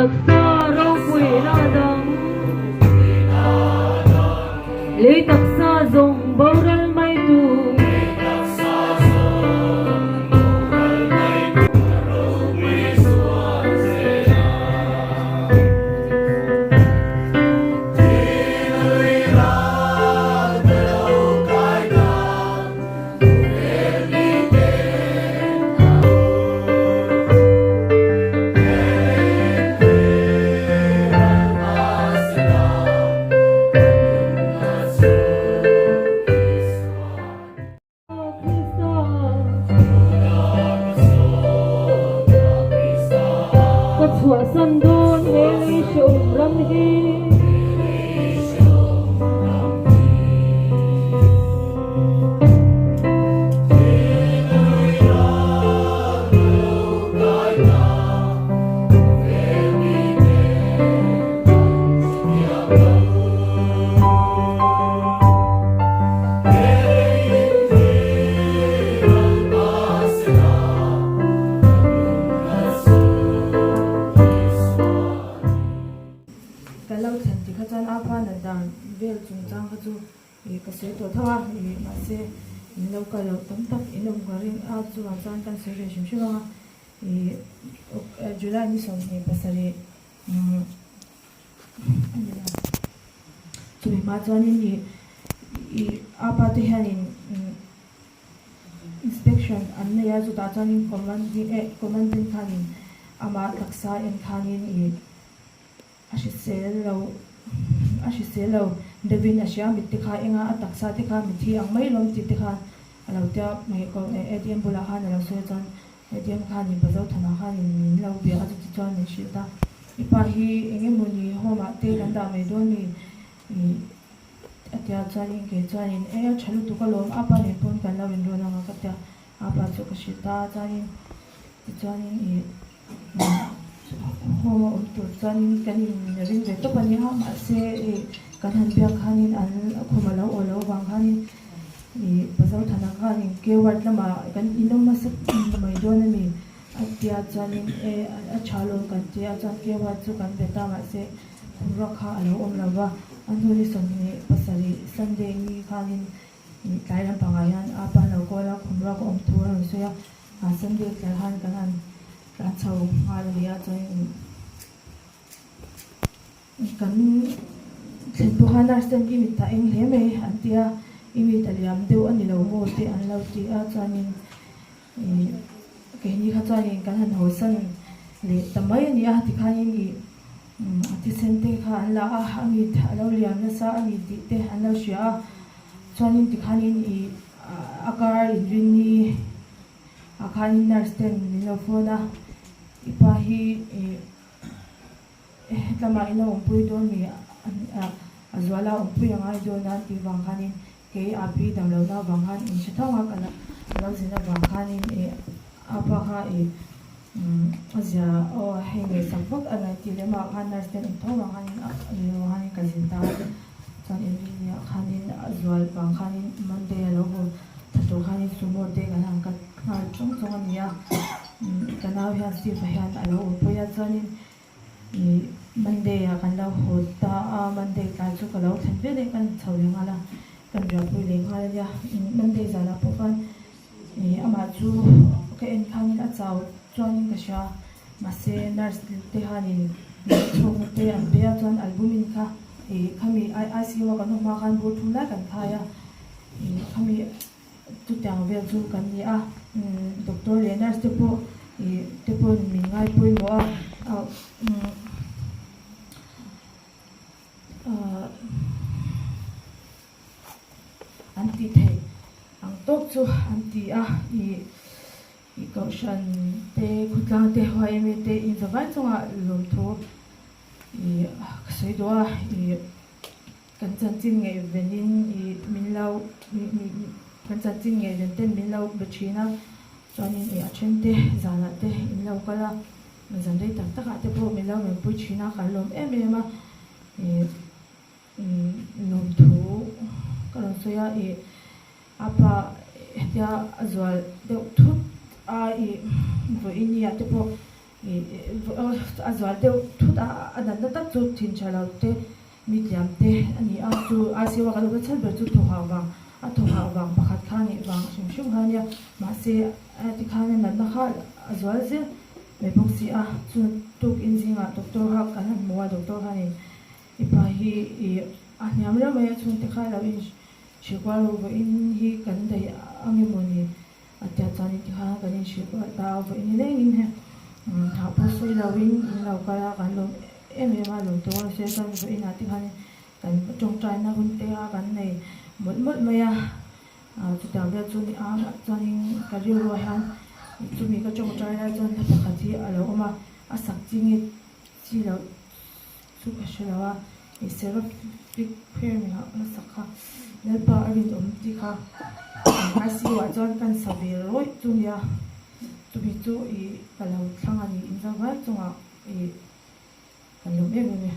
taksa ropui la dam. Lei taksa zawng boral mai tu. Ka chhuahsan dawn he lei hrehawm ram hi. Ka lo thlen ti kha chuan a pa nat dan vel chungchang kha chu ih ka sawi tawh tho a, ih mahse in lo kal loh tam tak in awm ka ring a chuvang chuan kan sawi ve hrim hrim ang a, ih July ni 27 umm a ni lo. Chumi hma chuanin ih ih a pa te hianin umm inspection an nei a chutah chuanin commanding eh commandant khanin amah taksa en khanin ih a hrisel lo a hrisel lo deuhin a hria mit te kha enga a taksa te kha mithi ang mai lawm tih te khan a lo tia atm bulah khan a lo sawi a chuan ATM khanin Pazothana khanin min lo bia a chuti chuan min hrilh ta. I pa hi eng emaw ni home ah te kan dah mai dawn mi ih a tia chuanin kei chuanin e a tha lutuk alawm a pa nen pawn kan lo inrawn ang a ka tia a pa chu ka hrilh ta chuanin tichuanin ih home a awm tur chuanin kan inring ve tawp a nia mahse ih kan han biak khanin an khum a lo aw lo vang khanin Ih Pazothana khanin K ward lamah kan inawm hmasa mai dawn a ni a tia chuanin e a tha lawm kan ti a chuan K ward chu kan be ta mahse khumruak kha a lo awm lo va a hnu ni 27 Sunday ni khanin ih tlai lampangah hian a pa lo kawl a khumruak a awm thu a rawn sawi a Sunday tlai khan kan han tlan chho nghal a ni a chuanin Kan thlen pawh khan nurse ten i mit a eng hle mai an ti a, i mit a liam deuh a ni lo maw te an lo ti a, chuanin ih keini kha chuanin kan han hawisan leh ta mai a ni a, tikhanin ih a thisen te kha an la a, a mit a lo liam nasa a ni tih te an lo hria a, chuanin tikhanin ih a kar inrinni ah khanin nurse ten min lo phone a, i pa hi ih. Hetlamah ila awmpui dawn mi a zuala awmpui a ngai dawn a tih vang khanin kei a pi dam lohna avang khan in hre tho a ka lo zin avang khanin ih a pa kha ih a zia aw hei ngaihsak vak a ngai tih leh mah khan nurse ten awm tho vang khanin a rilru khanin ka zin ta a chuan inrinni ah khanin a zual vang khanin Monday a lo haw tha tur khanin sumo te kan han cut nghal chawng chawng a ni a ka nau hian Steve-a hian a lo awmpui a chuanin Ih Monday ah kan lo haw ta a, Monday tlai chu ka lo thlen ve leh kan chho leh nghal a, kan riahpui leh nghal a nia. Monday zanah pawh khan ih amah chu ka en khanin a chau chuanin ka hria, mahse nurse te khanin chhawkna te an pe a chuan albumin kha ih khami ICU a kan awm hma khan bur thum lai kan khai a, ih khami Chutiang vel chu kan ni a, doctor leh nurse te pawh ih te pawhin min ngai pawimawh a, ahh an tih theih ang tawk chu an ti a, ih ih kohhran te khawtlang te yma te inzavai chungah lawmthu ih ka sawi duh a, ih. Kan chanchin ngaihvenin ih min lo kan chanchin ngaihven ten min lo be thin a, chuanin ih a then te zanah te in lo kal a, zan rei tak takah te pawh min lo rawnpui thin a, kan lawm em em a, ih lawmthu ka rawn sawi a, ih a pa hetia a zual deuh thut a ih vawiin ah te pawh. A zual deuh thut a, a natna tak chu thin tha lo te, mi tliam te a ni a, chu ICU a kan awmna chhan ber chu thaw hah vang, a thaw hah vang pakhat kha a nih vang hrim hrim kha a nia, mahse tikhan a natna kha a zual zel mai bawk si a, chu tukin zingah doctor kha kan han hmu a, doctor khanin i pa hi ih a hniam reuh mai a, chhungte kha lo in hrilh kual ru vawiin hi kan daih ang emaw ni. A tia chuan in tikhan kan inhrilh kual ta a, vawiin ni lengin he thah pawh sawi loin in lo kal a, kan lawm em em a, lawm tawh a se chuan vawiin ah tikhan kan tawngtaina hun te a kan nei mawlh mawlh mai a, chutiang vel chu ni a chuanin ka rilruah hian chumi ka tawngtai lai chuan hla pakhat hi a lo awm a, a sak chi nge chi loh chu ka hre lo a, i seraphic prayer ni ah ka sak kha Lalpa a rinawm tih kha ICU ah chuan kan sa ve rawih chu nia chumi chu ih ka lo thlang a ni inzau vai chungah ih kan lawm em em e.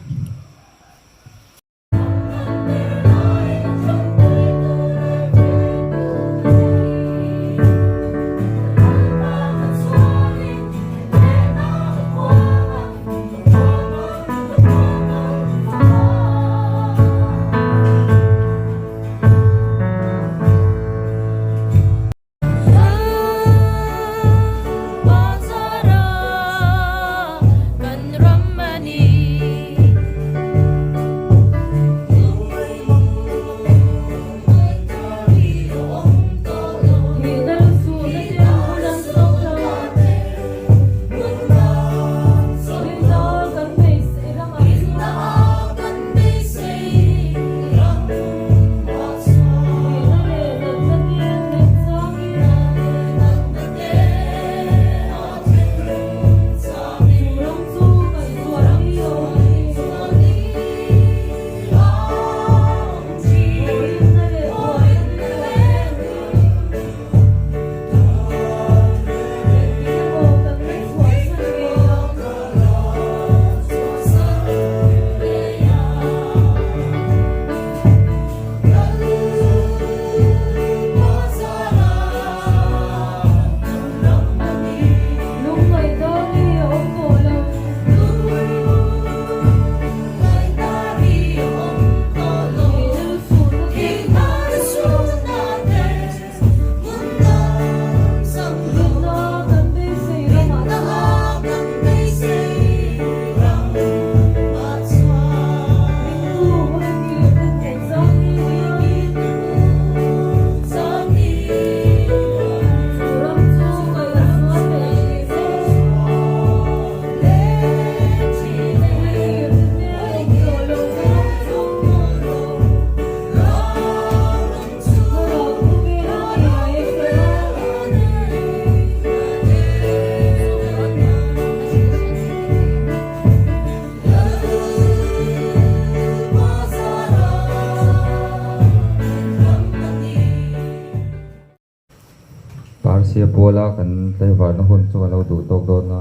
Parsia puala kan tlaivarna hun chu a lo duh tawk dawn a,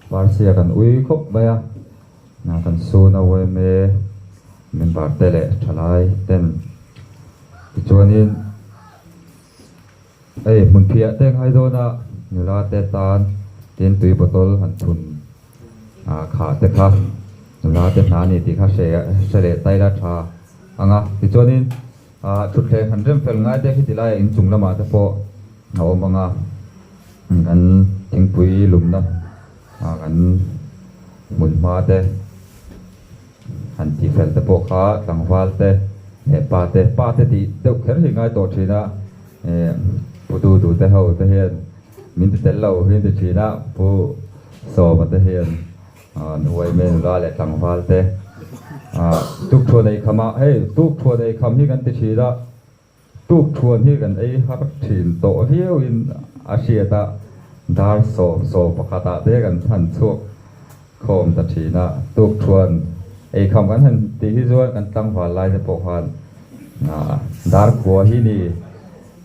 Parsia kan ui khawp mai a, kan sun a uaime member te leh thalai ten tichuanin hei hmun phiah te ngai dawn a nula te tan tin tui bottle han thun ah khah te kha nula te hna a ni tih kha hre hre leh taila tha ang a tichuanin ah thutthleng han rem fel ngai te khi ti laiah inchung lamah te pawh a awm ang a kan thingpui lumna ah kan hmun hma te. Han tih fel te pawh kha tlangval te leh pa te, pa te tih deuh kher hi ngai tawh thin a, eh pu du du te ho te hian min ti tel lo hi an ti thin a, pu Sawma te hian nuai mai nula leh tlangval te ah tukthuan ei kham ah hei tukthuan ei kham hi kan ti thin a, tukthuan hi kan ei har thin tawh viau in a hriat a, dar 11 ah te kan han chhuak Khawm ta thin a, tukthuan eikham kan han tih hi chuan kan tlangval lai te pawh khan dar khua hi ni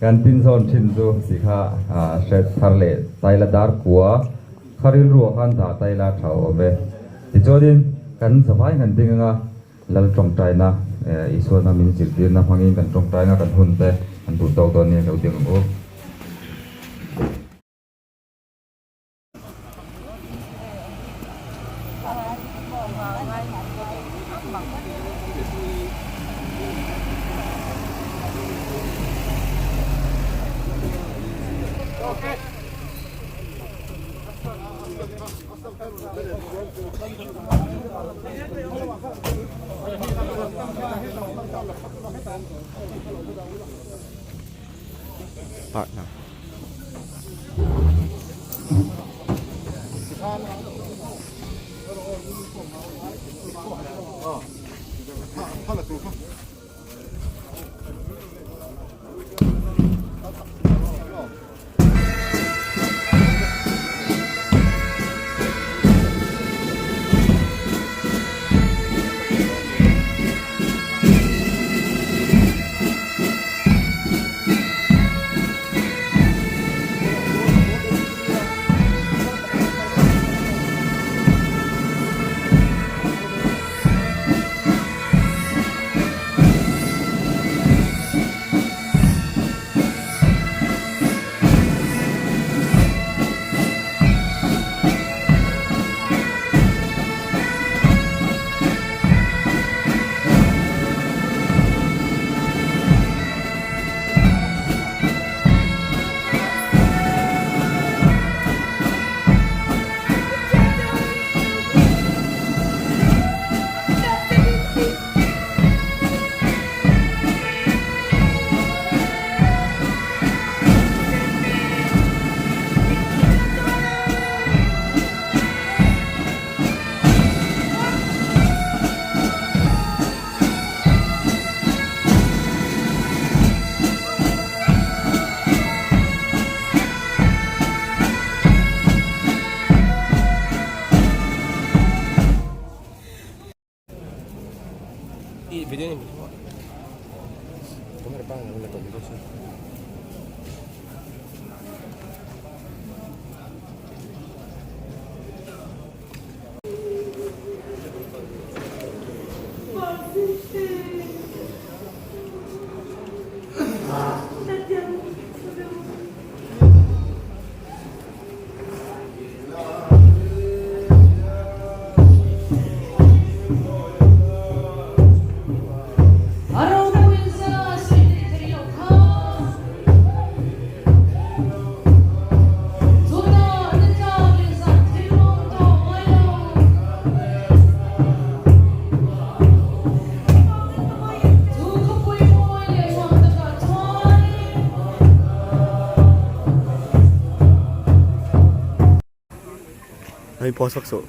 kan tin zawn thin chu tih kha hre thar leh taila dar khua kha rilruah khan dah taila tha awm e. Tichuanin kan zavai kan ding anga Lal tawngtaina Isuana min zirtirna hmangin kan tawngtaina kan hun te kan duh tawk dawn nia lo ding ang u. Partner. Ay, pasok so.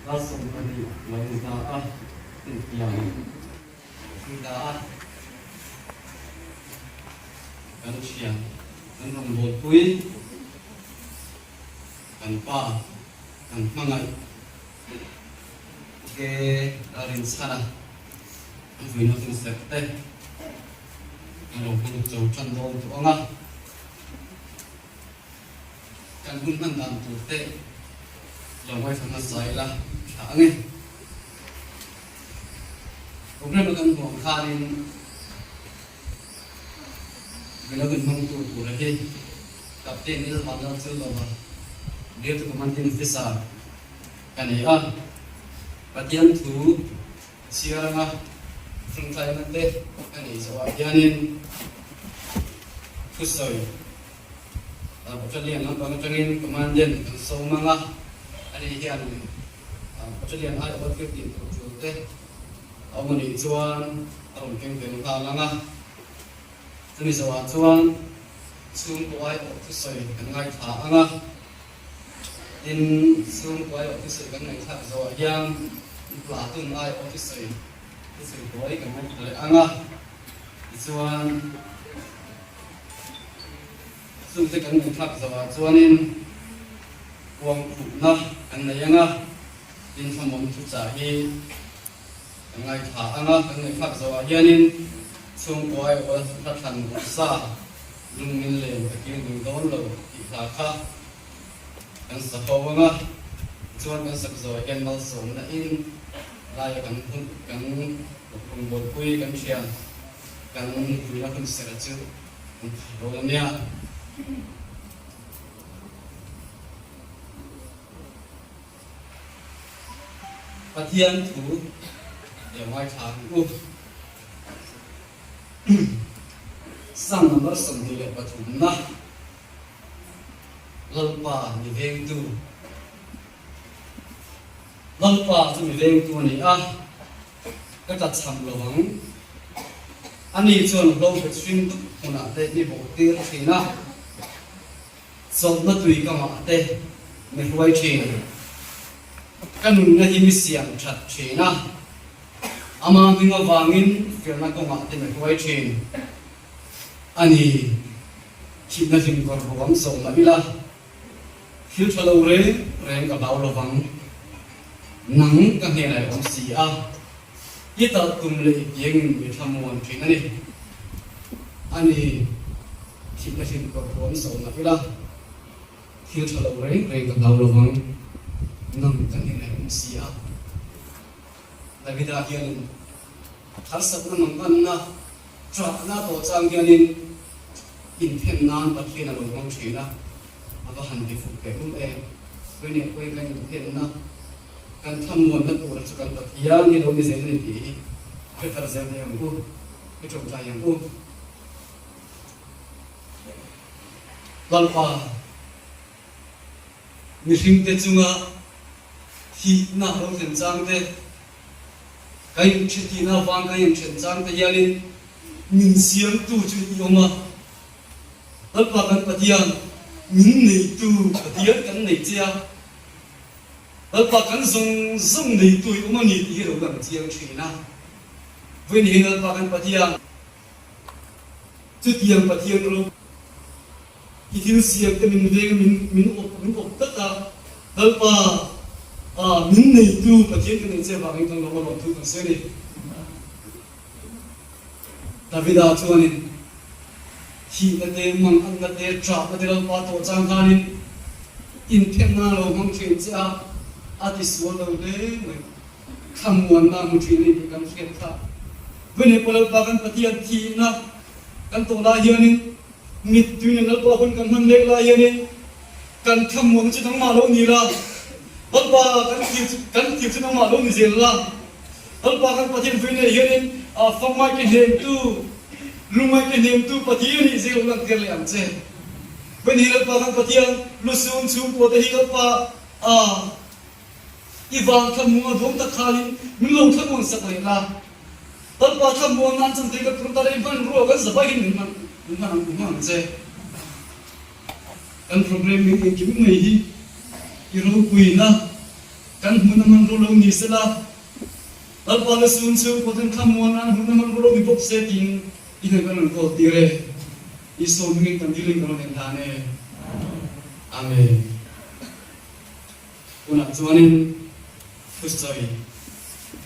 Dar 20 lo ni ta a, intiang ni ta a, kan thian, kan rawngbawlpui, kan pa, kan hmangaih te a rinchhan a, an vuina hun serh te an lo hmang cho tan dawn tawh ang a. Kan hun hman dan tur te lo ngaithla hmasa ila tha ang e. Programme a kan hmuh ang khanin Vela hun hmang tur tura hi Captain Ilvan Lalchilova, Deputy Commanding Officer ka ni a. Pathian thu chhiar anga ṭawngṭaina te ka neih zawhah hianin thusawi Battalion lampang aṭangin Commandant kan sawm ang a, ani hian Battalion aiawh thil tih tur ṭul te a awm a nih chuan a rawn keng tel nghal ang a. Chumi zawhah chuan chhungkaw aiawh thusawi kan ngaithla ang a, tin chhungkaw aiawh thusawi kan ngaihthlak zawhah hian platoon aiawh thusawi thusawi tawi kan ngaithla leh ang a, tichuan chungte kan ngaihthlak zawhah chuanin kuang khuhna kan nei ang a, tin thlamuan thuchah hi Kan ngaithla ang a, kan ngaihthlak zawhah hianin chhungkuai awl hla thlan sa lung min len ka kir ding dawn lo tih hla kha kan sa ho ang a, tichuan kan sak zawhah hian malsawmna in laia kan hun kan rawngbawlpui kan thian kan puina hun serh chu kan thlah dawn a nia. Pathian thu leh ngaithla ang u. Psalm number 23 na Lalpa mi vengtu Lalpa chu mi vengtu a ni a, ka tlachham lo ang. Ani chuan hlo bet hring dup hmunah te mi bawh tir thin a. Chawlhna tui ka ngah te mi hruai thin. Ka nunna hi mi siam that thin a, ama hming avangin felna kawngah te mi hruai thin. A ni, thihna hlim kawr ruam zawh mah ila, thil tha lo reng reng ka hlau lovang. Nang ka hnenah i awm si a, i talh tum leh i piangin mi thlamuan thin a ni. A ni. Thihna hlim kawr huam zo nak ila, thil tha lo reng reng ka hlau lo vang, nang kan inrem awm si a. Davida hianin harsatna manganna, ṭahna tawh chang hianin inthen nan Pathian a lo hmang ṭhin a, a va han ti fuh teh lul em. Kawineh kawi kan inthenna, kan thlamuanna tura chu kan Pathian hi lo ni zel a ni tih hi hre thar zel thei ang u, i ṭawngṭai ang u. Lalpa, mihringte chunga thihna lo thlen chang te, ka inhretihna avang ka inthen chang te hianin min siamtu chu i awm a. Lalpa kan Pathian, min neitu Pathian kan nei che a. Lalpa kan zawng zawng neitu i awm a ni tih hi lo lang chiang thin a. Vawiin hi Lalpa kan Pathian. Chutiang Pathian ro i thil siam te min veng a, min min awp min awp tlat a, Lalpa ah min neitu Pathian ka nei che avangin kan lawm a lawm thu kan sawi a ni. Davida chuanin thihna te, manganna te, ṭahna te Lalpa tawh chang khanin inphenna lo hmang ṭhin che a, a ti sual lo hle mai. Thlamuanna hmu ṭhin a ni tih kan hriat kha. Vawinei pawh Lalpa kan Pathian thihna kan tawh lai hianin, mittui nen Lalpa hun kan hman mek lai hianin kan thlamuanna chu nangmah lo ni la, Lalpa kan thil chu kan thil chu nangmah lo ni zel la. Lalpa kan Pathian vawinei hianin famai ke hnemtu, lungai ke hnemtu Pathian nih zel lo lantir leh ang che. Vawinei Lalpa kan Pathian lusun chhungkua te hi Lalpa I vang thlamuang a duam tak khanin min lo thlamuan sak leh la. Lalpa thlamuan nan chuan tui ka phur ta rei hmanrua kan zavaiin min hman min hman ang min hman ang che. Kan programme min engkim mai hi i ropuina. Kan hmun a hmanraw lo ni sela, Lalpa le sun chhungkaw ten thlamuan nan hmun a hmanraw lo ni bawk se tiin i hnen kan rawn kawl tir e. Isua hmingin kan dilin kan rawn en hlan e. Amen. Tunah chuanin thusawi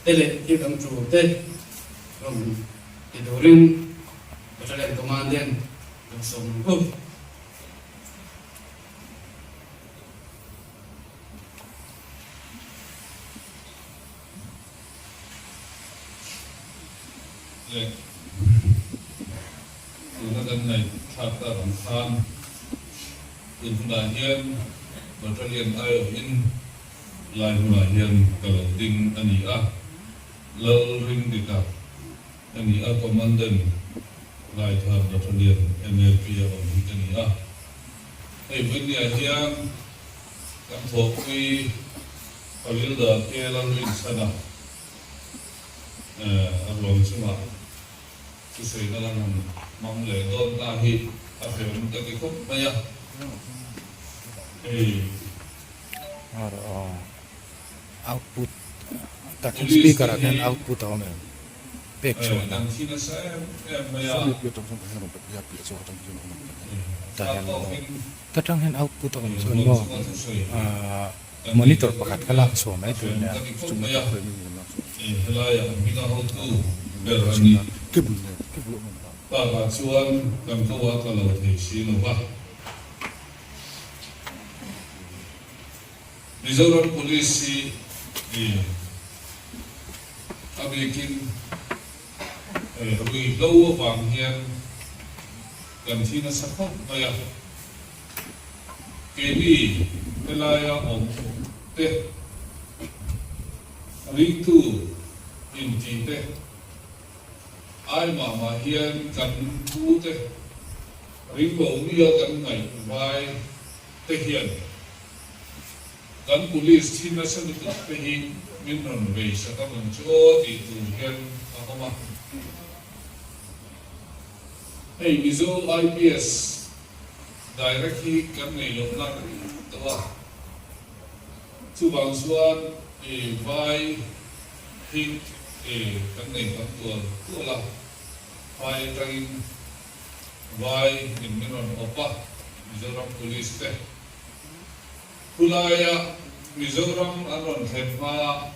te leh thil dang tul te rawn ti turin Battalion Commandant kan sawm ang u. Leh tuna kan ngaihthlak tak ang khan tun hunah hian Battalion aiawhin lai hunah hian ka lo ding a ni a, Lalringdika a ni a, Commandant Laithar Battalion MAP a awm hi ka ni a. Hei Vawinniah hian kan thawhpui Pawilda ke Lalrinchhana a ruang chungah thusawiina kan han hmang leh dawn ta hi a hrehawm ka ti khawp mai a. Hei Output tak hian Police te speaker ah hi khian output a awm em pek chhuah kan na. thi nasa em em mai a. Tah hian ta tang hian output a awm chuan maw ahh monitor pakhat kha lak chhuah mai tur nia. Helaiah hminga hotu ber a ni. Takah chuan kan ko a tla lo thei si lo va. Mizoram Police hi i a bikin ruihhlo avang hian kan thi nasa khawp mai a, keini helaia awm te ringtu inti te ai mah mah hian kan pu te ringlo nia kan ngaih vai te hian kan police thi nasa lutuk te hi min rawn vei sak a rawn chu aw tih tur hian a awm a. Hei Mizo IPS direct hi kan nei loh na rei tawh a, chuvang chuan e vai hi e kan nei tam tual tual a, vai atangin Vai in min rawn awp a, Mizoram Police te. Khulaia Mizoram an rawn thlen hma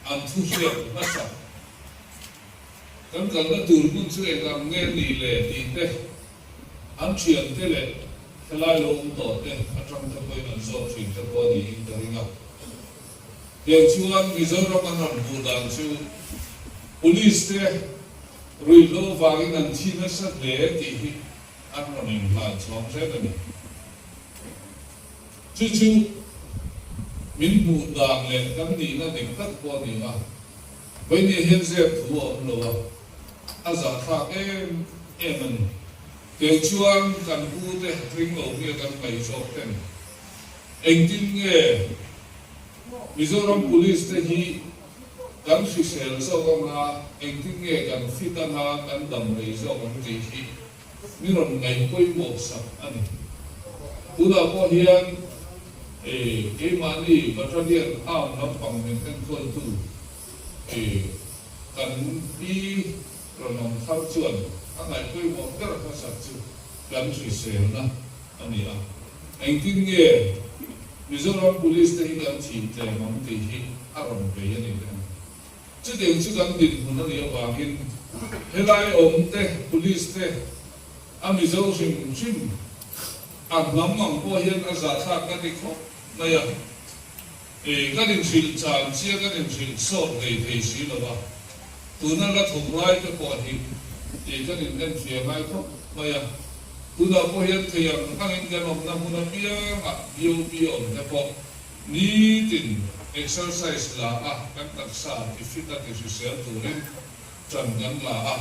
an thu hriat hmasa. Kan kalna tur hmun chu eng ang nge ni le tih te, an thiante leh helai lo awm tawh te atang te pawhin an zawt thin te pawh a niin ka ring a. Tiang chuan Mizoram an rawn hmuh dan chu Police te Ruihhlo vangin an thi nasa hle tih hi an rawn inhlan chhawng hret a ni. Chu chu min hmuh dan leh kan nihna dik tak pawh a ni a, Vawini hian zep thu a awm lo a, a zahthlak em em a ni. Kei chuan kan pu te ring lo nge kan ngaih zawk ten engtin nge Mizoram Police te hi kan hrisel zawk anga engtin nge kan fit anga kan dam rei zawk ang tih hi mi rawn ngaih pawimawh sak a ni. Tunah pawh hian keimahni Battalion arm lampang min enkawltu kan pi rawn awm thar chuan a ngaih pawimawh ber hmasak chu kan hriselna a ni a. Engtin nge Mizoram Police te hi kan thih tlem ang tih hi a rawn vei a ni leh ang. Chutiang chu kan dinhmun a nih avangin helai awm te, Police te, a Mizo hrim hrim a hnam ang pawh hian a zahthlak ka ti khawp mai a. E, kan inhrilh chan chia kan inhrilh sawt hlei thei si lo a, tuna la thawk lai te pawh hi e kan in enfiah ngai khawp mai a, tunah pawh hian thei ang angin kan awmna hmun apiangah BOP awm te pawh nitin exercise la a kan taksa ti fit a ti hrisel turin ṭan kan la a,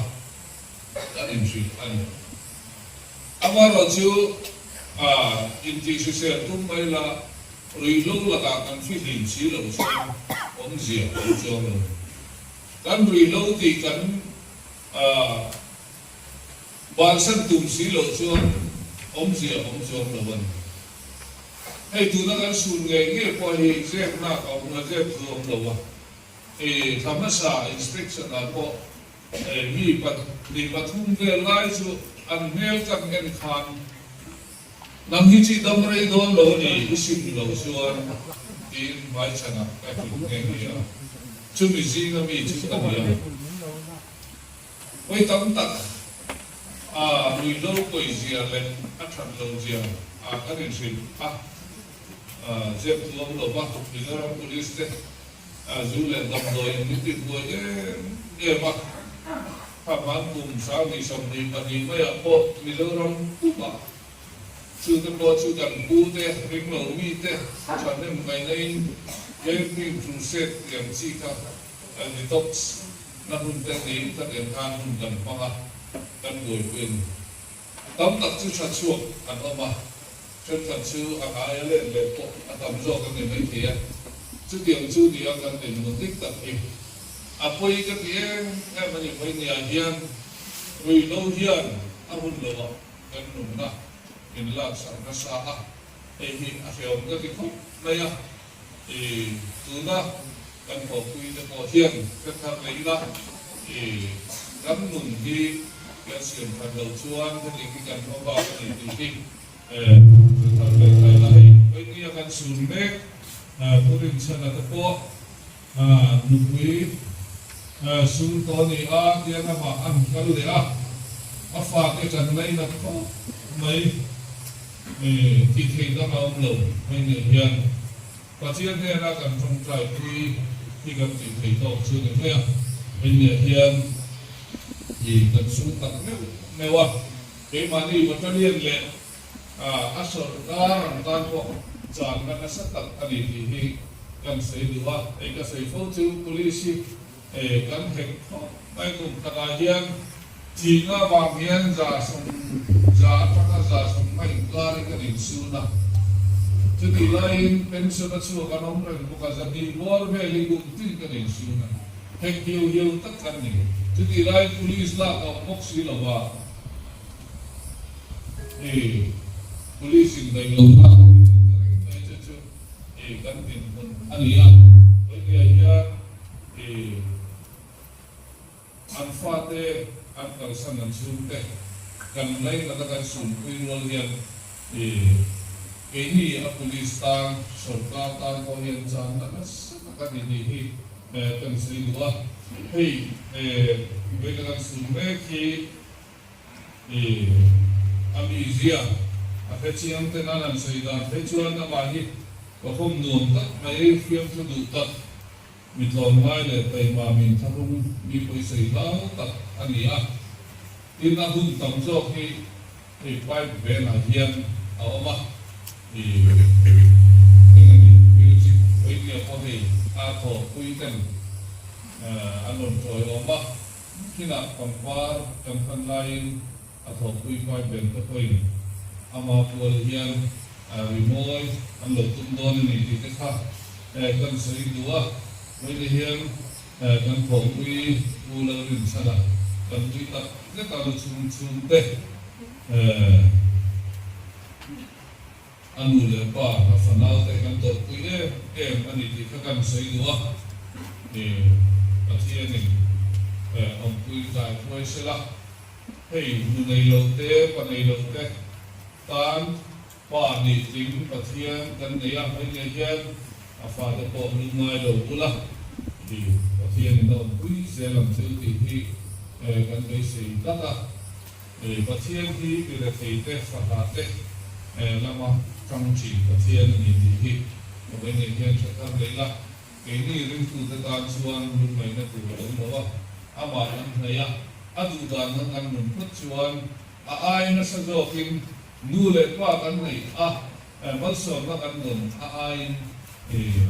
kan inhrilh a ni. Amaherawhchu a intihhrisel tum mai la Ruihhlo lakah kan fihlim si lo chuan awmzia awm chuang lo. Kan ruihhlo tih kan bansan tum si lo chuan awmzia awm chuang lo a ni. Hei tuna kan sun ngei ngei pawh hi zep nak a awm lo, zep thu a awm lo a. Thla hmasa inspection ah pawh mi 2, 3 vel lai chu an hmel kan en khan nang hi chi dam rei dawn lo a ni, i sim lo chuan tiin hmaichhanah ka hrilh nghe nghe a. Chumi zinga mi chu ka ni a. Vawi tam tak a ruihhlo pawizia leh a that lohzia a kan inhrilh a, zep tluang lo va, Mizoram Police te zu leh damdawi min ti buai em em a, kha hman kum 2022 maiah pawh Mizoram pumah chute pawh chu kan pu te, ringlo mi te thahnem ngaihna-in Camping Crusade tiang chi kha detox na hun te niin ka tel khan hun kan hmang a, kan buaipui a ni. Tam tak chu tha chhuak an awm a, thenkhat chu a ngai a let leh pawh a tam zawk a ni maithei a, chutiang chu ni a kan dinhmun dik tak hi a pawi ka ti em em a ni. Vawinia hian ruihhlo hian a hun loah kan nunna min laksak nasa a, hei hi a hrehawm ka ti khawp mai a. I tuna kan thawhpui te pawh hian ka thar leh ila, i kan nun hi kan siam that loh chuan heti hi kan hma bak a ni tih hi ka thar leh thai la. Hei Vawinia kan sun mek Pu Rinchhana te pawh nupui sul tawh a ni a, tiang amah a han kal leh a, a fate kan ngainat khawp mai. Tih theih dang a awm lo hei nen hian Pathian hnena kan tawngtai pui hi kan tih theih tawk chu ni mai a, hei nen hian i kan sum tak meuh meuh a, keimahni battalion leh a sawrkar ang tan pawh channa nasa tak a ni tih hi kan sawi duh a, hei ka sawi fo chu police hi kan hek khawp mai kum khatah hian Thihna vang hian 100% atanga 100% inkar in kan insun a. Chutih laiin pension a chhuak an awm reng bawk a, 200 bawr vel hi kum tin kan insun a. Hek hiu hiu tak kan ni. Chutih laiin police lak a awm bawk si lo va, i police in daih lo na tih kan hre reng mai che chu i kan dinhmun a ni a. Vawinia hian i. An fate an kalsan an chhungte kan ngainat a kan sumpui rual hian i keini a police tan sawrkar tan pawh hian channa nasa tak a ni tih hi kan sawi duh a. Hei vawiin a kan sum mek hi i a mizia a hrechiang ten an han sawi dan phei chuan amah hi kawhawm nuam tak mai fiamthu duh tak Mi tlawmngai leh taima min thlahrung mi pawisei hlau tak a ni a, tin a hun tam zawk hi hei pipe venah hian a awm a, i eng a ni music vawinia pawh hei a thawhpui ten an rawn tawiawm a, khinah pangpar kan hman laiin a thawhpui pipe ven te pawhin ama pual hian rimawi an lo tum dawn a ni tih te kha kan sawi duh a, vawiin hian kan thawhpui Pu Lalrinchhana kan pui tak zet a lu chhung chhung te a nu leh pa a fanau te kan tawrhpui em em a ni tih kha kan sawi duh a, Pathianin awmpui tlai hruai sela. Hei nu nei lo te, pa nei lo te tan pa nih tling Pathian kan nei a, hei nei hian a fate pawh lu ngai lo bula i Pathian in a awmpui zel ang chu tih hi kan beisei tlat a. Pathian hi mi rethei te, fahla te lama tang thin Pathian a ni tih hi ka vei nei hian hre thar leh ila. Keini ringtute tan chuan lungngaihna tur a awm lo a, amah kan hnaih a, a duhdan kha kan nun phawt chuan a ai nasa zawkin nu leh pa kan neih a, malsawmna kan dawn a aiin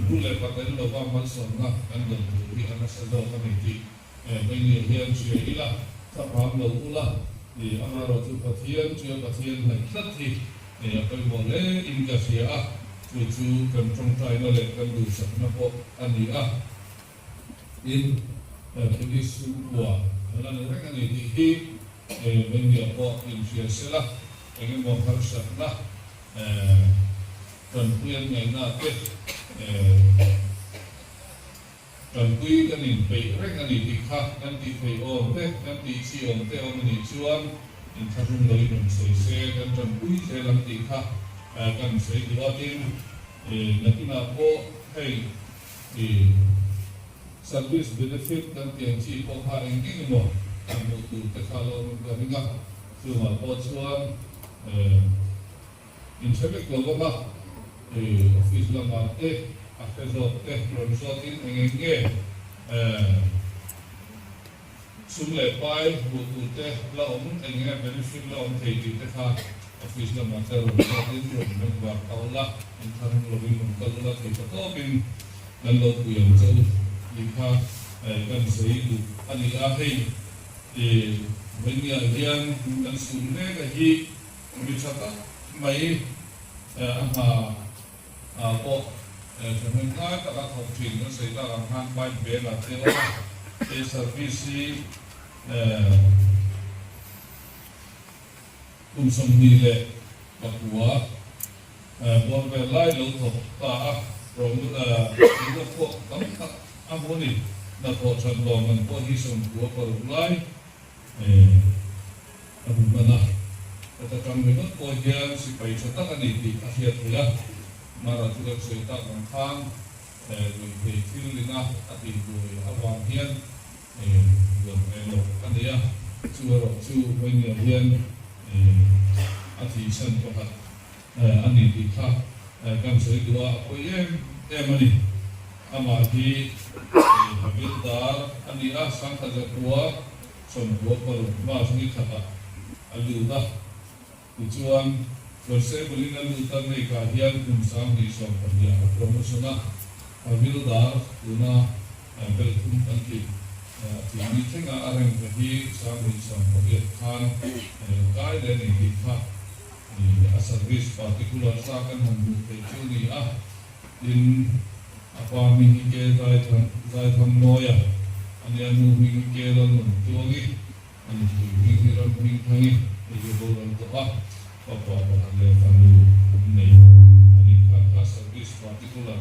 nu leh pa tel lova malsawmna kan dawn tur hi a nasa zawk a ni tih Veinia hian hria ila, thlaphang lo ula, amaherawhchu Pathian tia Pathian hnaih tlat hi a pawimawh hle in ka hria a, chu chu kan tawngtaina leh kan duhsakna pawh a ni a. Tin, Police chhungkua a la ni reng a ni tih hi Veinia pawh inhria sela, engemaw harsatna. Tanpui an ngaihna te tanpui kan inpeih reng a ni tih kha kan tih theih awm te, kan tih chi awm te awm a nih chuan inthlahrung loin rawn sawi se kan tanpui zel ang tih kha kan sawi duh a. Tin, nakinah pawh hei service benefit kan tih ang chi pawh kha eng eng emaw kan hmuh tur te kha lo awm ka ring a, chungah pawh chuan Inhre vek lo vang a, office lamah te a hre zawk te rawn zawtin eng eng nge sum leh pai hmuh tur te la awm, eng nge benefit la awm thei tih te kha office lamah te rawn zawtin rawn bengvar ta ula, inthlahrung lovin rawn kal ula thei ta tawpin kan lo pui ang che u tih kha kan sawi duh a ni a, hei vawinia hian kan sum mek a hi. Mi tha tak mai a hna pawh thahnem ngai taka thawk thin kan sawi tak ang khan pipe bag ah te a awm a, hei service hi kum 29 bawr vel lai lo thawk ta a, rawng pawh tam tak a hmu a ni. Hnathawh that lawm an pawh hi 96 lai A hmu hman a, heta tang ringawt pawh hian sipai tha tak a ni tih a hriat theih a, Mara chu kan sawi tak ang khan ruihthei thil ina a tihbuai avang hian buan ve loh a nei a, chu erawh chu Vawinia hian a thihsan pakhat a ni tih kha kan sawi duh a, a pawi em em a ni. Amah hi Havildar a ni a, Sangkhazakhua 96 March ni khatah a lut a, tichuan Constable-in a lut a, Mekah hian kum 2020 ah a promotion a, Havildar tuna bel thum kan tih tih ni thlenga a rank hi 2018 khan kai leh a ni tih kha a service particular sa kan han hmuh theih chu a ni a, tin a pa hming hi Ke Zaithangmawia a nia, nu hming hi Ke Lalnuntuangi, a nupui hming hi Ramhmingthangi hei hi boral tawh a, fapa pakhat leh fanu nei a nih khan kha service particular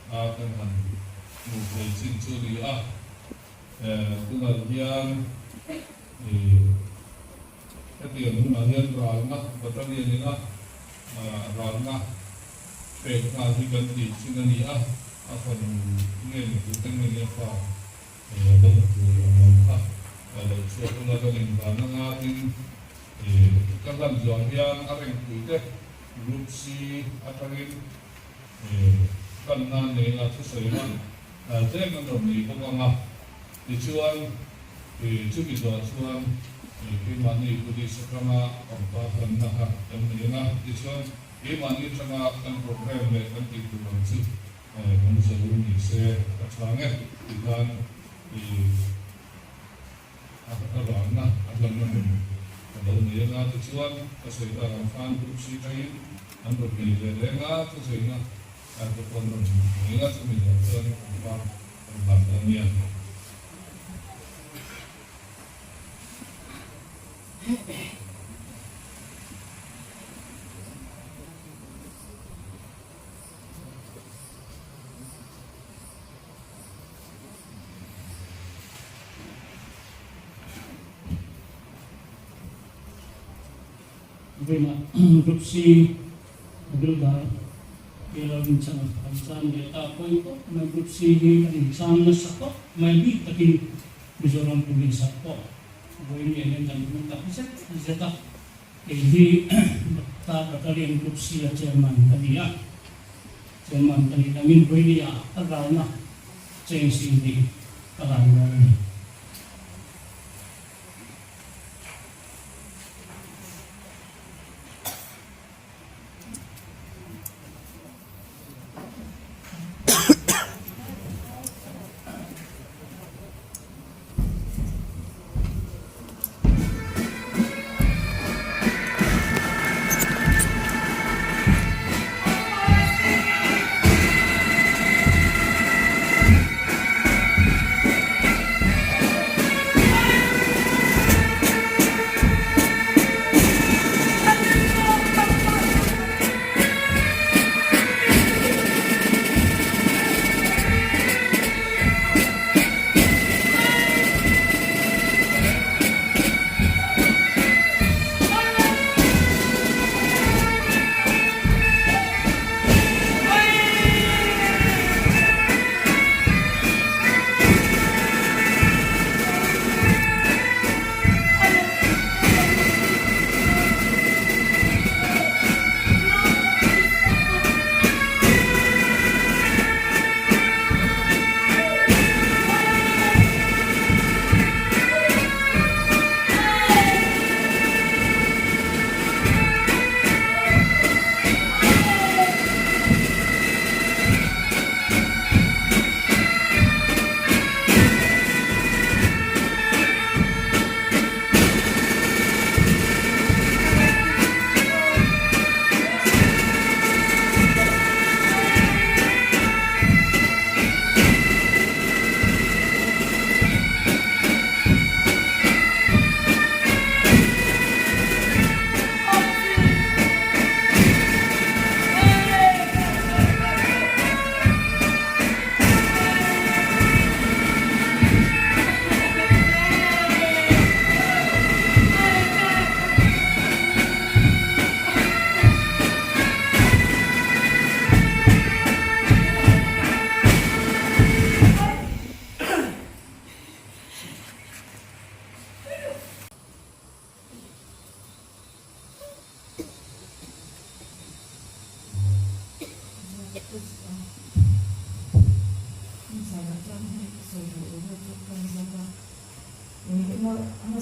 a kan han hmuh theih chin chu a ni a, tunah hian Hetiang hunah hian ralna battalion ina ralna pek nghal hi kan tih thin a ni a, a fanu nge ni tute nge ni a fa lo tur ang ang kha lo chhuak ula kan invan anga tin ka hlan zuah hian a rengpui te Group C atangin hlanna nena thusawina tlem an rawn nei bawk ang a, tichuan Chumi zawh chuan keimahni police atanga pangpar hlanna kha kan nei ang a, tichuan keimahni atanga kan programme leh kan tih tur ang chu kan zo ni se a tha ang e tih khan a ralna a hlanna hun ka lo nei ang a, tichuan ka sawi tak ang khan group C atangin an rawn nei ve reng a, thusawiina an rawn nei ang a, chumi zawh chuan pangpar kan hlan dawn nia. Vawiinah Group C Builder Taylor Rinchhan kan chan leh ta pawi khawp mai. Group C hi kan inchang nasa khawp mai bik takin Mizoram Police ah pawh vawiin leh hian kan hmu tak zet zet a. Kei hi Doctor Battalion Group C a Chairman ka ni a, Chairman ka nih dangin vawiin ah ka ralna change in tih ka ral dawn a ni.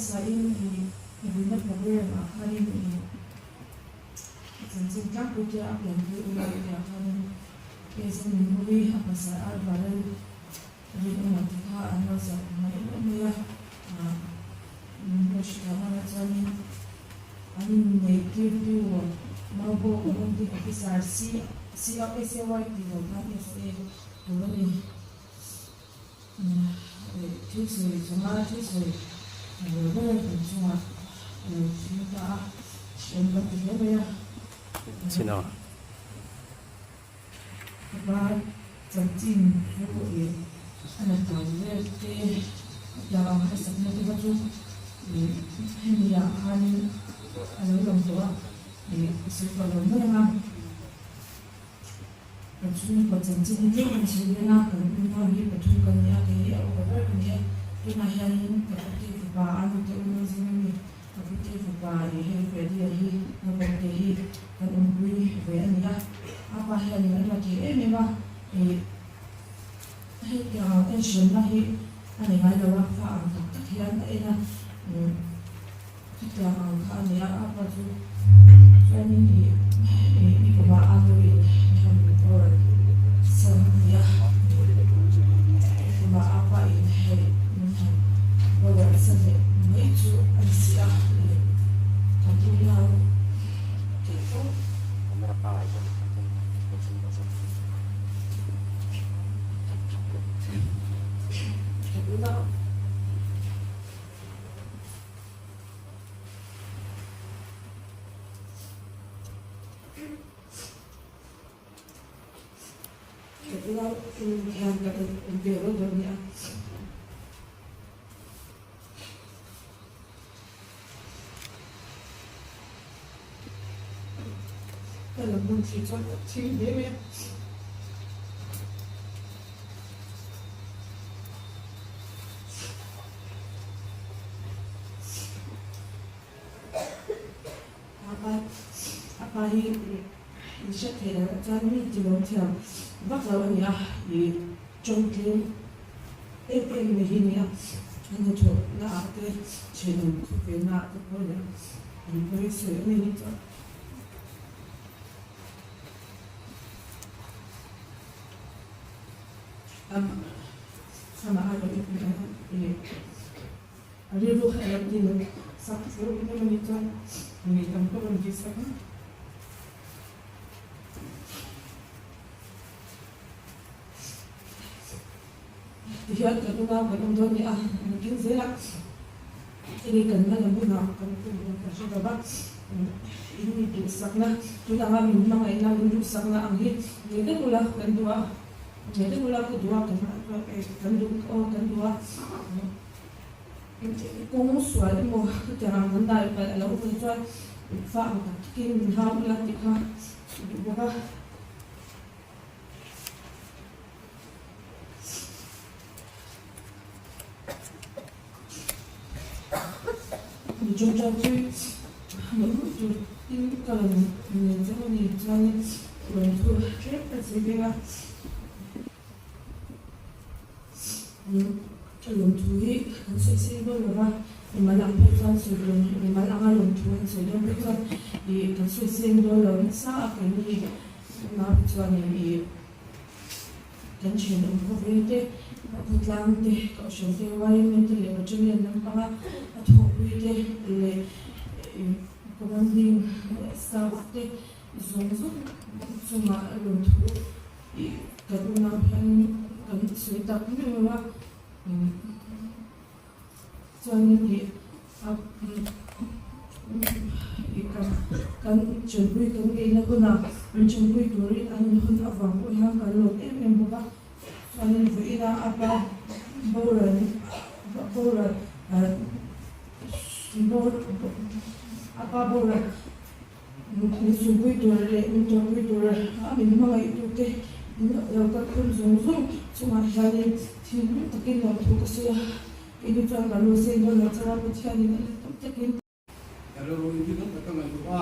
hmasain i vuina program ah khanin i chanchin tlangpui te a pianpui ula tih ah khanin Zonunnui a hmasa a Valal Rinawma te kha an lo zak mai mai a, min lo hre ta hmanah chuanin an inneih tirtu Maubo Commanding Officer COSAY tih lo khan SA tur a ni. Thil sawi chunga thil sawi lo ber kan chungah a lo thleng ta a, hrehawm kan ti hle mai a. Ka pa chanchin chu ih a la tam vel te hetiang ang harsatna te kha chu ih hemi ah khanin a lo lang tawh a, ih ka sawi tawh lo mai ang a. Kan chhungkaw chanchin hi tlem kan sawi dawn a, kan unau hi pathum kan ni a, kei hi a upa ber ka ni a, tunah hianin ka pute fapa a nute unau zing ami Ka pute fapa i hei Freddy-a hi naupang te hi kan awmpui ve a ni a, a pa hianin a ruat thei em em a, ih hetiang enhranna hi a nei ngai lo a, fa ang tak tak hian a en a, umm chutiang ang kha a ni a, a pa chu chuanin ih ih ni kumah a nuin han boral san a ni a, kumah a pa in hei min han boral san leh mai chu a ni si a, ih kan unau tih pawh. Kan unau. Ka unau hian ka awm ve reuh dawn nia. Ka lam hmun thli chuan a thing hle mai a. A pa hi in hriat theih loh chuan mi tilawm thiam vak lo a ni a, ih tawng tlem em em mai hi a ni a, a hnathawh na ah te thenawm khawvel na ah te pawh a ni a, an pawi sawi a ni ni chuan. Amah a rawn A rilru kha alo ti lo sak zeuh in emaw ni chuan ngei tam ka rawn ti sak a. Tihian kan unau kan awm dawn ni a, an keng zel a, hei kan hma lam hunah kan tum dawn kan hre lo va, in mi duhsakna tun anga min hmangaihna min duhsakna ang hi ngei vek ula kan duh a, ngei vek ula ka duh a kan duh aw kan duh a. Kawng sual emaw hetiang ang kan dai palh a lo awm chuan fa ang tak takin min hau ula tih kha a duh bawk a. Mi tawngtai chu lo hmuh tur in ka rawn nen chauh a ni chuanin lawmthu tlem ka sawi veng a. Ka lawmthu hi kan sawi seng dawn lo va, mimal ang phei chuan sawi dawn, mimal anga lawmthu an sawi dawn phei chuan ih kan sawi seng dawn lo nasa a keini unau te chuanin ih kan thenawm khawvel te, khawtlang te, kohhran te, YMA te leh Battalion lampanga a thawhpui te leh ih commanding staff te zawng zawng chungah lawmthu Kan unau hian kan sawi tak meuh a, chuanin ih kan chenpui kan ngeihna hunah min chenpui turin an inhawn avang pawh hian kan lawm em em bawk a, chuanin vawiina a pa boral boral a pa boral. Min sumpui tur leh min tawrhpui tur a min hmangaih tute min lo kal khum zung zung chungah hianin thinlung takin lawmthu ka sawi a, keini chuan ka lu seng dawn lo chauh a, Pathianin a let tam takin. Ka rilru in thil tam tak ka ngaihtuah a,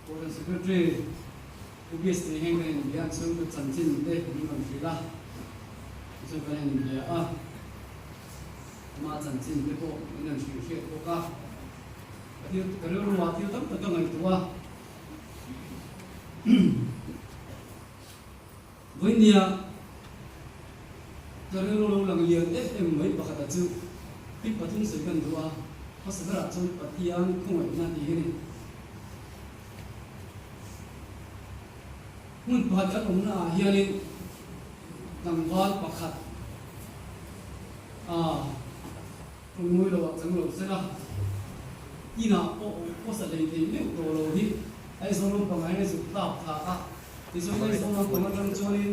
Kohhran Secretary Pu Gis tih hian kan inbia a, chhungkaw chanchin te min rawn hrilh a, tichuan kan inbia a. Ama chanchin te pawh min han hrilh hriat bawk a, ka thil ka rilru ah thil tam tak ka ngaihtuah a. Vawinia ka rilru lo lang lian em em mai pakhata chu thil pathum sawi kan duh a, hmasa berah chuan Pathian khawngaihna tih hi a ni. Hmun pakhat kan awmna ah hianin tlangval pakhat a tawngmawi lo ah chang lo sela, inah pawh pawsa hlei thei meuh tawh lo hi Aizawl lampangah hian a zuk tlak thla a, tichuan Aizawl lampang atang chuanin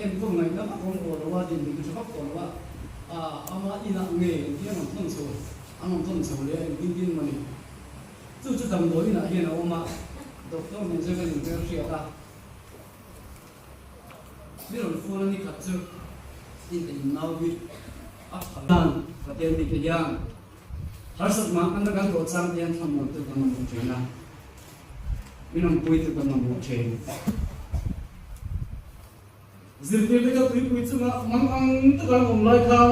enkawl ngaihna vak awm tawh lo a, dinhmun tha vak tawh lo a, ama inah ngei engtin an rawn thawn chho, an rawn thawn chho leh a engtin tin maw ni. Chu chu damdawi inah hian a awm a, doctor nen chuan kan inhmel hriat a, mi rawn phone a ni khat chu in in nau hi a phal dan Pathian mite hian harsat mah kan la kan tawh chang te hian thlamuan tu kan mamawh thin a, min awmpui tu kan mamawh thin. Zirtirte kha tuipui chunga mang ang taka an awm lai khan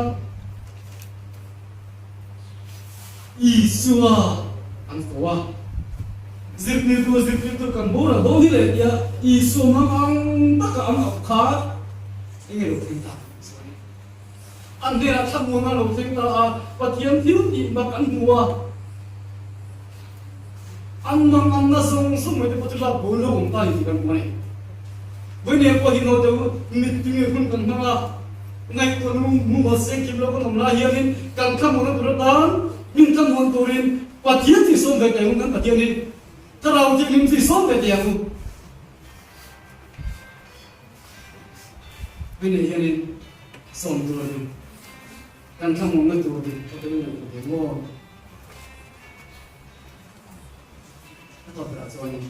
Isua an ko a. Zirtirtu zirtirtu kan boral dawn hi leh tia Isua mang ang taka an auh khan enge lo thleng ta chuan an hnenah thlamuan a lo thleng ta a, Pathian thil tih mak an hmu a, An mang an na zawng zawng mai te pawh chu lak bo lo awm ta ni tih kan hmu a ni. Vawinia pawh hi naute u mittui nge hun kan hmang a, ngaihtuah nu mumal seng kim lo kan awm lai hianin kan thlamuanna tur atan min thlamuan turin Pathian tih sawm ve teh ang u, kan Pathian hi Thlarau Thianghlim tih sawm ve teh ang u. Vawinia hianin sawm tur a ni. Kan thlamuanna tur dik ka tel ngaihtuah ve maw? A tawp berah chuanin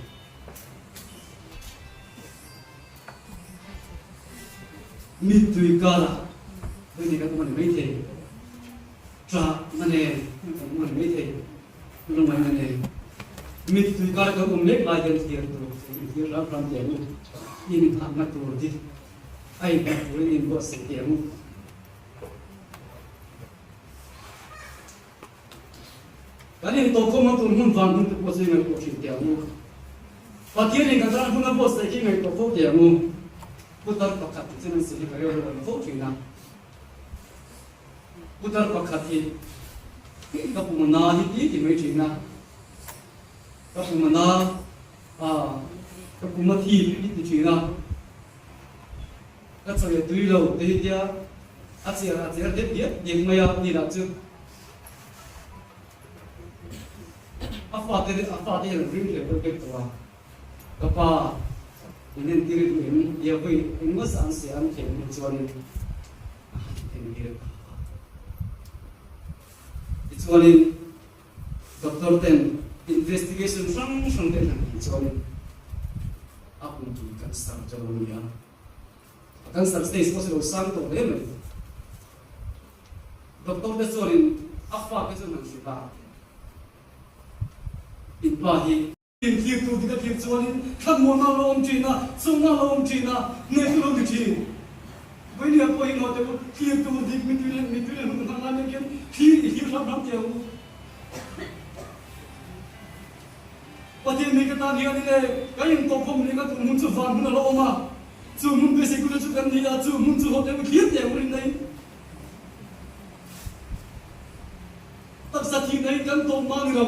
mittui karah vawiin kan awm a ni maithei, ṭahna nen kan awm a ni maithei, lungngaihna nen mittui karah kan awm mek lai hian thlir tur i thlir ram ram teh ang u, inthahna tur dik a inhmuh turin inbuatsaih teh ang u. Kan intawhkhawm a tur hmun vang hun te pawh chu i ngaihtuah thin teh ang u. Pathianin kan tan hun a buatsaih khi ngaihtuah fo teh ang u. Putar pakhat hi chuan an sawi hi ka reu reu fo thin a. Putar pakhat hi ka pum a na hi ti ti mai thin a. Ka pum a na a, ka pum a thi hi ti thin a. Ka chawi a tui lo te hi tia a cher a cher deuh diak diak mai a ni lah chu. A fate a fate hian an ring hle deuh vek tawh a, ka pa in entir i duh em tia vawi engmaw zah an sawi a an thleng hnu chuanin a han entir ta a. Tichuanin doctor ten investigation hrang hrang te an han tih chuanin a pumpui cancer chu a lo ni a, a cancer stage pawh chu lo sang tawh hle mai. Doctor te chuanin a fate chu an han hrilh a, In pa hi. Inthlir tur dik a thlir chuanin thlamuanna a lo awm thin a, chungna a lo awm thin a, hnehtu lo ni thin. Vawinia pawh hi naute u, thlir tur dik mitui leh mitui leh hun hmang lai mek hian thlir i thlir hram hram teh ang u. Pathian mi ka tan hianin e, kan intawhkhawm leh ka tur hmun chu van hmun a lo awm a, chu hmun beisei kut chu kan ni a, chu hmun chu haw teh u thlir teh ang u rinna in. Taksa thihna hi kan tawp mah ni lo.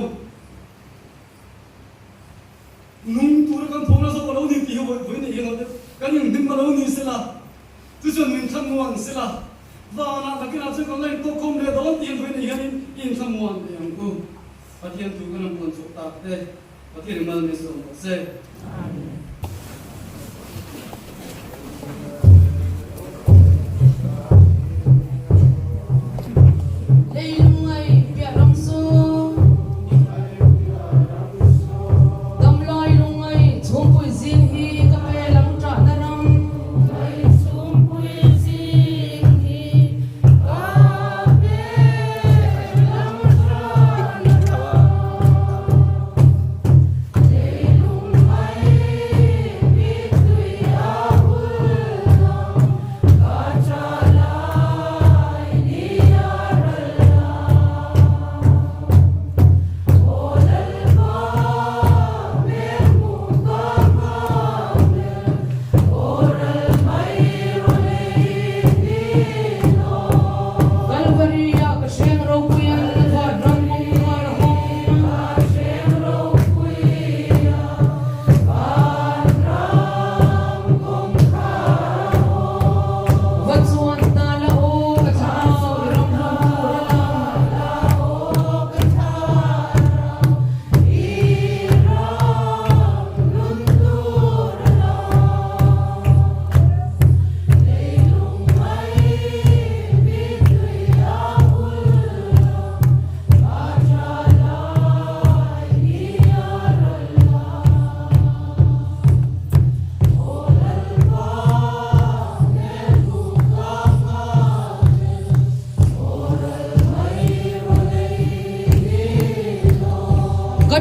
Nung tura kan thawhna zawk a lo ni tih hi vawi neih hi lo deuh. Kan inhlim a lo ni sela, chu chuan min thlamuan sela, vanah nakinah chuan kan la intawkkhawm leh dawn tih hian vawi neih hianin i inthlamuan teh ang u. Pathian thu kan han puan chhuak tak te, Pathian i mal min sawm rawh se. Amen.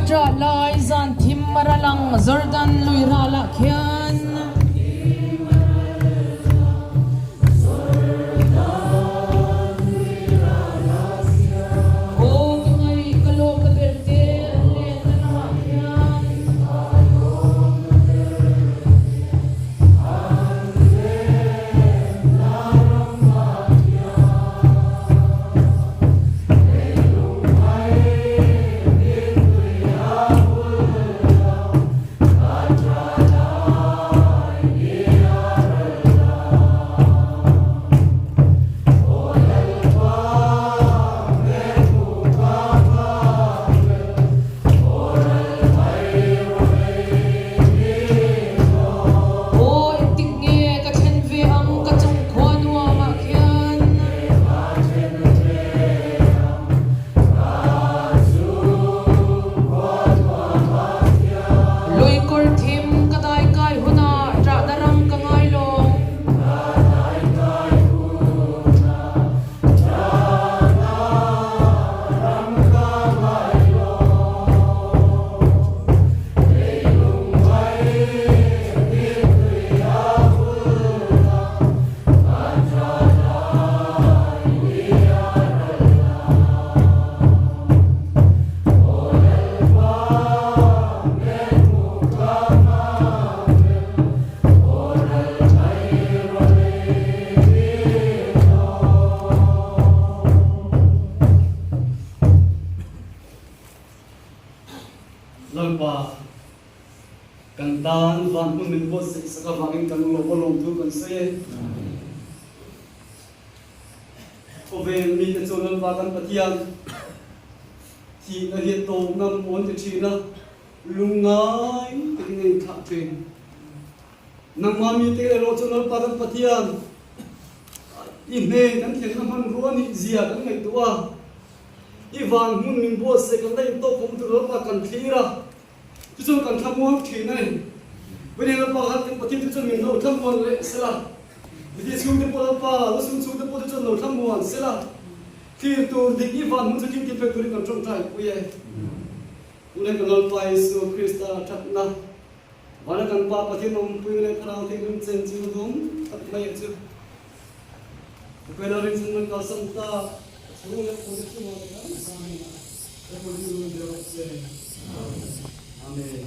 ṭah lai zan thim a ral ang Jordan lui ralah khian. Aw ka ngaih ka lawm na ber te an lenna ramah khian. Aw engtik nge ka thlen ve ang ka chung khua nuamah khian. Lui kawr thim ka dai kai hunah ṭahna ram ka ngai lo. Lalpa, kan tan van hmun min buatsaih sak avangin kan lawm a lawmthu kan sawi e. Khawvel mite chuan Lalpa kan Pathian thihna hi a tawpna mawn ti thin a, lungngai takin a inthlah thin. Nangmah mite erawh chuan Lalpa kan Pathian i hnen kan thlenna hmanrua nih zia kan ngaihtuah a, i van hmun min buatsaih kan la intawk awm tur Lalpa kan thlir a, Tichuan kan thlamuang thin a ni. Vawin Lalpa khan kan Pathian chu chuan min lo thlamuan leh sela. Mite chhungte pawh Lalpa, lusum chhungte pawh chu chuan lo thlamuan sela. Thlir tur dik i van hmun chu thil ti pek turin kan tawngtai pui e. Tunah kan Lalpa Jesuh Krista thatna, vana kan Pa Pathian awmpui leh Thlarau Thianghlim chen chu dum tak mai a chu. Ka rin chhan kalsan ta ka chhung leh pute chungah te khan zanin ah ka pawlhi run ve rawh che. Amen.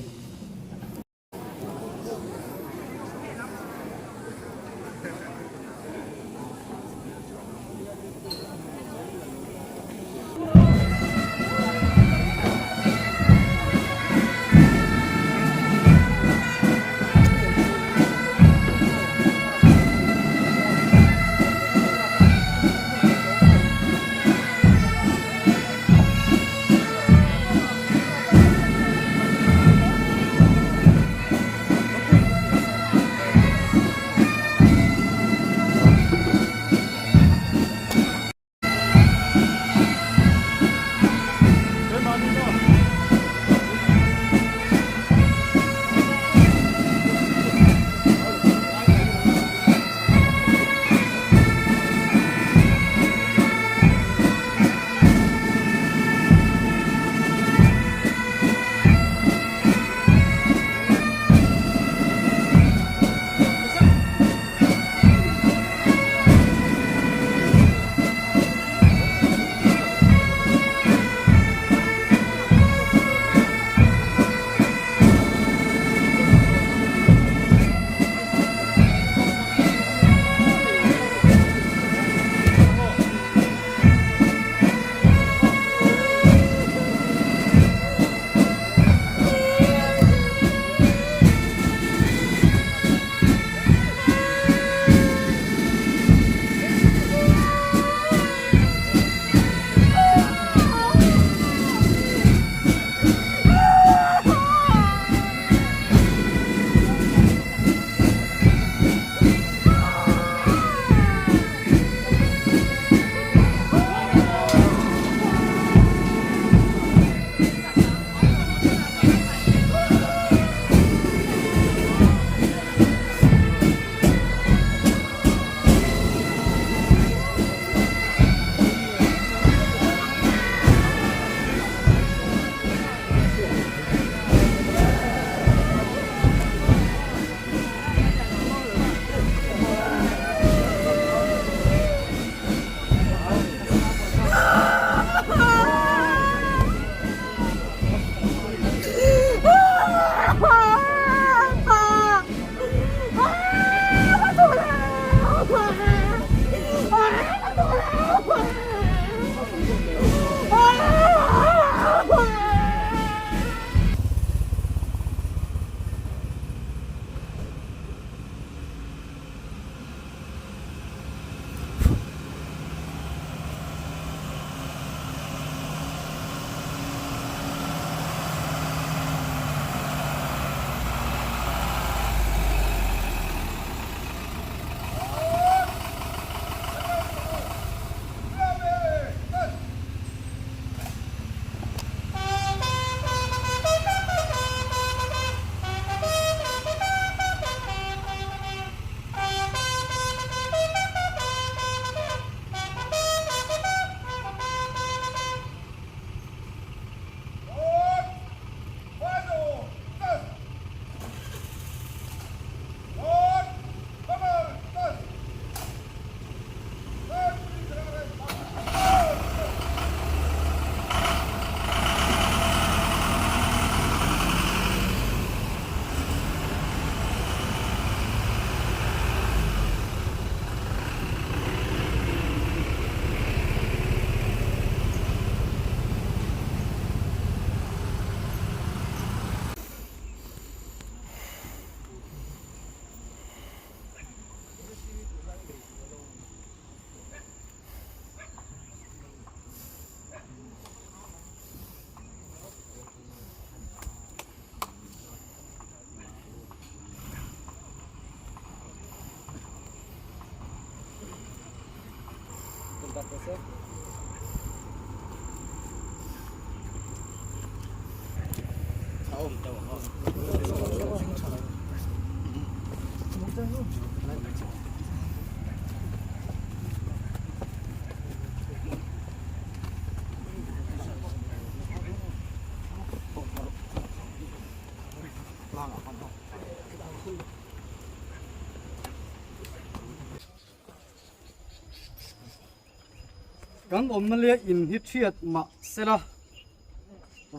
Kan awmna leh in hi thiat mah sela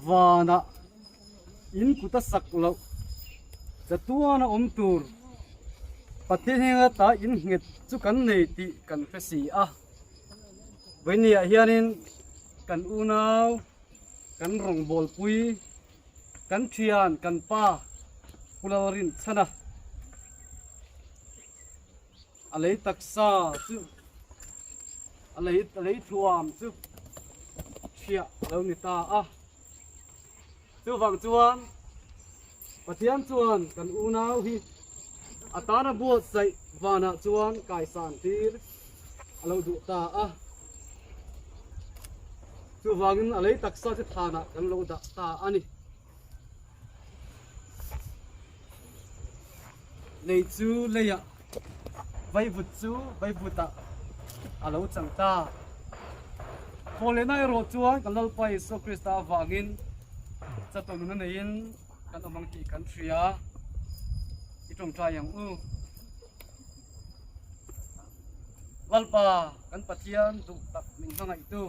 vanah in kut a sak loh chatuan a awm tur Pathian heng ata in nghet chu kan nei tih kan hre si a. Vawinia hianin kan unau, kan rawngbawlpui, kan thian, kan pa Pu Lalrinchhana a lei taksa chu a lei a lei thuam chu chhiah a lo ni ta a. Chuvang chuan Pathian chuan kan unau hi a tana buatsaih vanah chuan kaisan tir a lo duh ta a. Chuvangin a lei taksa chu thanah kan lo dah ta a ni. Lei chu leiah vaivut chu vaivutah a lo chang ta. Thawhlehna erawh chuan kan Lalpa Isua Krista avangin chatuah nuna neiin kan awm ang tih kan hria. I tawngtai ang u. Lalpa kan Pathian duh tak min hmangaihtu.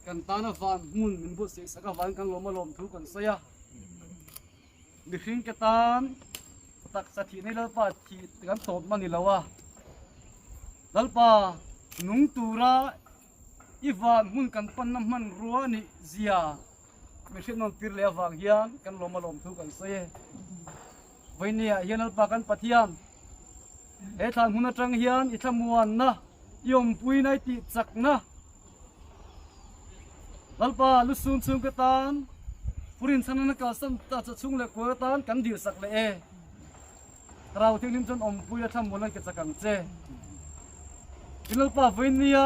Kan tana van hmun min buatsaih sak avangin kan lawm a lawm thu kan sawi a. Mihring ke tan taksa thih nei Lalpa thih kan tawp hman ni lo a. Lalpa nung tura i van hmun kan panna hmanrua nih zia mihring nawn tir leh avang hian kan lawm a lawm thu kan sawi e. Vawinia hian Lalpa kan Pathian, he thlan hmun atang hian i thlamuanna, i awmpuina, i tihchakna, Lalpa lusun chhungte tan, Purin chhanana kalsan ta cha chhung leh kual atan kan dilsak leh e. Thlarau Thianghlim chuan awmpui a thlamuanna i ke chak ang che. Tin Lalpa vawinia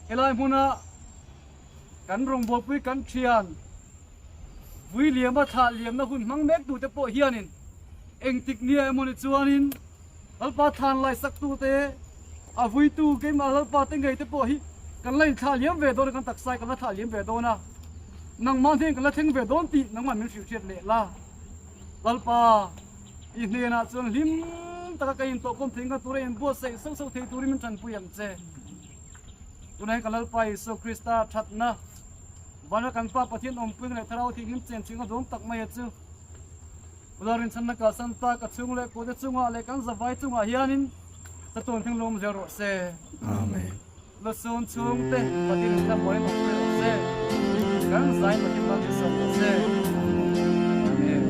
helai hmuna kan rawngbawlpui kan thian, Vui liama thlah liamna hun hmang mek tute pawh hianin engtik nia emaw ni chuanin Lalpa thlan laisaktute, a vuitu keimah Lalpa te ngei te pawh hi kan la inthlah liam ve dawn a, kan taksa hi kan la thlah liam ve dawn a, nangmah hnen kan la thleng ve dawn tih nangmah min hrilh hriat leh la. Lalpa, i hnenah chuan hlim taka ka intawhkhawm thei ngha tura inbuatsaih sauh sauh thei turin min tanpui ang che. Tunah hian ka Lalpa Isua Krista thatna. Vana kan Pa Pathian awmpuina leh Thlarau Thianghlim chen chhing a duam tak mai a chu. Ula rinchhanna kalsan tak a chhung leh kute chungah leh kan zavai chungah hianin chatuan thing lawm zel rawh se. Amen. Lusun chhungte Pathian in thlamuanin awmpui rawh se. Kan zai Pathian tan chu sawm rawh se. Amen.